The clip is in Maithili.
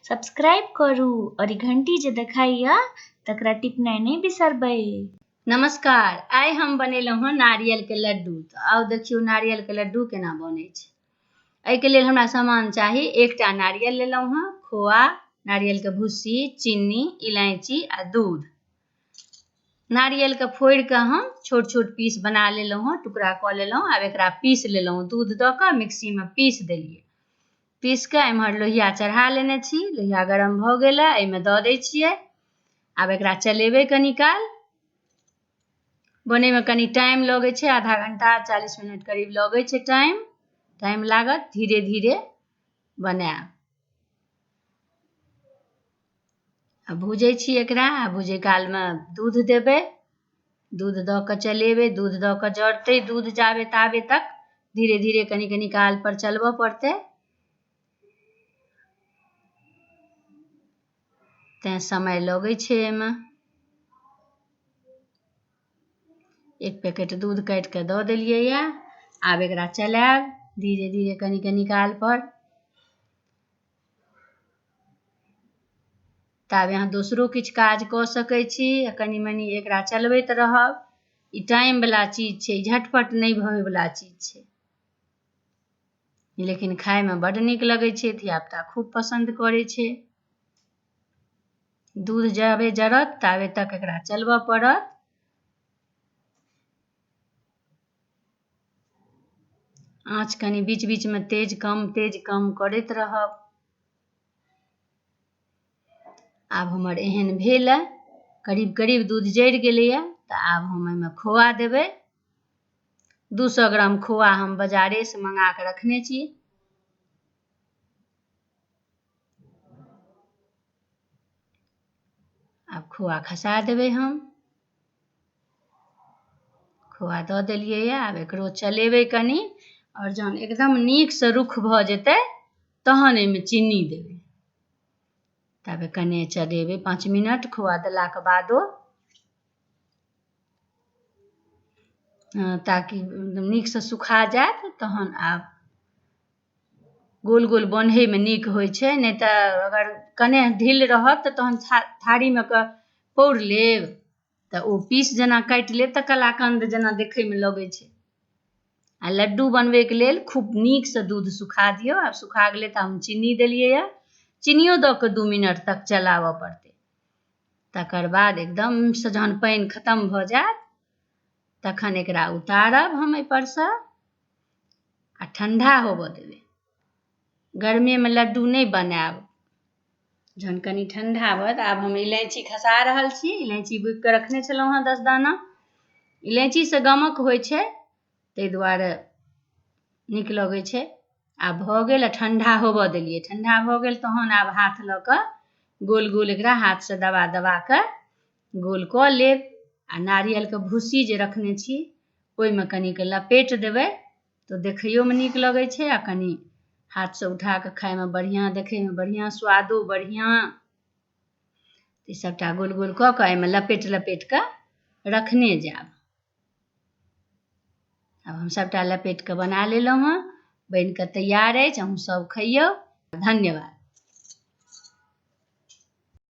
सब्सक्राइब करू और ई घंटी जे देखाइया तकरा टिपनाइ नहि बिसरबै। नमस्कार, आइ हम बनेलहुँ हँ नारियलके लड्डू। तऽ आउ देखियौ नारियलके लड्डू केना बनै छै। एहिके लेल हमरा सामान चाही। एकटा नारियल लेलहुँ हँ, खोआ, नारियलके भुस्सी, चीनी, इलायची आ दूध। नारियलके फोड़ि कऽ हम छोट छोट पीस बना लेलहुँ हँ, टुकड़ा कऽ लेलहुँ। आब एकरा पीस लेलहुँ, दूध दऽ कऽ मिक्सीमे पीस देलियै। पीस कऽ एम्हर लोहिया चढ़ा लेने छी। लोहिया गरम भऽ गेल हँ, एहिमे दऽ दै छियै। आब एकरा चलेबै कनी काल। बनैमे कनी टाइम लगै छै, आधा घंटा 40 मिनट करीब लगै छै। टाइम टाइम लागत, धीरे धीरे बनायब। आ भूजै छी एकरा। आ भूजै कालमे दूध देबै, दूध दऽ कऽ चलेबै। दूध दऽ कऽ जरतै दूध जाबे ताबे तक धीरे धीरे कनि कनि काल पर चलबऽ पड़तै, तेँ समय लगै छै एहिमे। एक पैकेट दूध काटि कऽ दऽ देलियैए। आब एकरा चलायब धीरे धीरे कनि कनि काल पर। ताबे अहाँ दोसरो किछु काज कऽ सकै छी आ कनि मनि एकरा चलबैत रहब। ई टाइमवला चीज छै, झटपट नहि होइवला चीज छै, लेकिन खायमे बड्ड नीक लगै छै। धियापुता खूब पसन्द करै छै। दूध जाबे जरत ताबे तक एकरा चलबऽ पड़त। आँच कनि बीच बीचमे तेज कम करैत रहब। आब हमर एहन भेल हँ, करीब करीब दूध जरि गेलैए। तऽ आब हम एहिमे खोआ देबै। 200 ग्राम खोआ हम बाजारेसँ मंगा कऽ रखने छी। आब खोआ खसा देबै हम। खोआ दऽ देलियैए। आब एकरो चलेबै कनि, आओर जहन एकदम नीकसँ रुख भऽ जेतै तहन एहिमे चीनी देबै। ताबे कने चलेबै 5 मिनट खोआ देलाके बादो, ताकि नीकसँ सुखा जायत। तहन आब गोल गोल बन्हैमे नीक होइ छै, नहि तऽ अगर कने ढील रहत तऽ तहन थारीमे कऽ पौर लेब तऽ ओ पीस जेना काटि लेब तऽ कलाकन्द जेना देखैमे लगै छै। आ लड्डू बनबैके लेल खूब नीकसँ दूध सुखा दियौ। आब सुखा गेलै तऽ हम चीनी देलियैए। चीनियो दऽ कऽ 2 मिनट तक चलाबऽ पड़तै। तकर बाद एकदमसँ जहन पानि खतम भऽ जायत तखन एकरा उतारब हम एहिपरसँ आ ठण्डा होबऽ देबै। गर्मीमे लड्डू नहि बनायब। जहन कनि ठण्डा भऽ, आब हम इलायची खसा रहल छी। इलायची बुकि कऽ रखने छलहुँ हँ 10 दाना। इलायचीसँ गमक होइ छै, ताहि दुआरे नीक लगै छै। आब भऽ गेल आ ठण्डा होबऽ देलियै। ठण्डा भऽ गेल तहन आब हाथ लऽ कऽ गोल गोल एकरा हाथसँ दबा दबा कऽ गोल कऽ लेब। आ नारियलके भूसी जे रखने छी ओहिमे कनिक लपेट देबै तऽ देखैयोमे नीक लगै छै आ कनि हाथसँ उठा कऽ खायमे बढ़िआँ, देखैमे बढ़िआँ, स्वादो बढ़िआँ। ई सभटा गोल गोल कऽ कऽ एहिमे लपेट लपेट कऽ रखने जायब। आब हम सभटा लपेट कऽ बना लेलहुँ हँ। बनि कऽ तैयार अछि। अहूँ सभ खइयौ। धन्यवाद।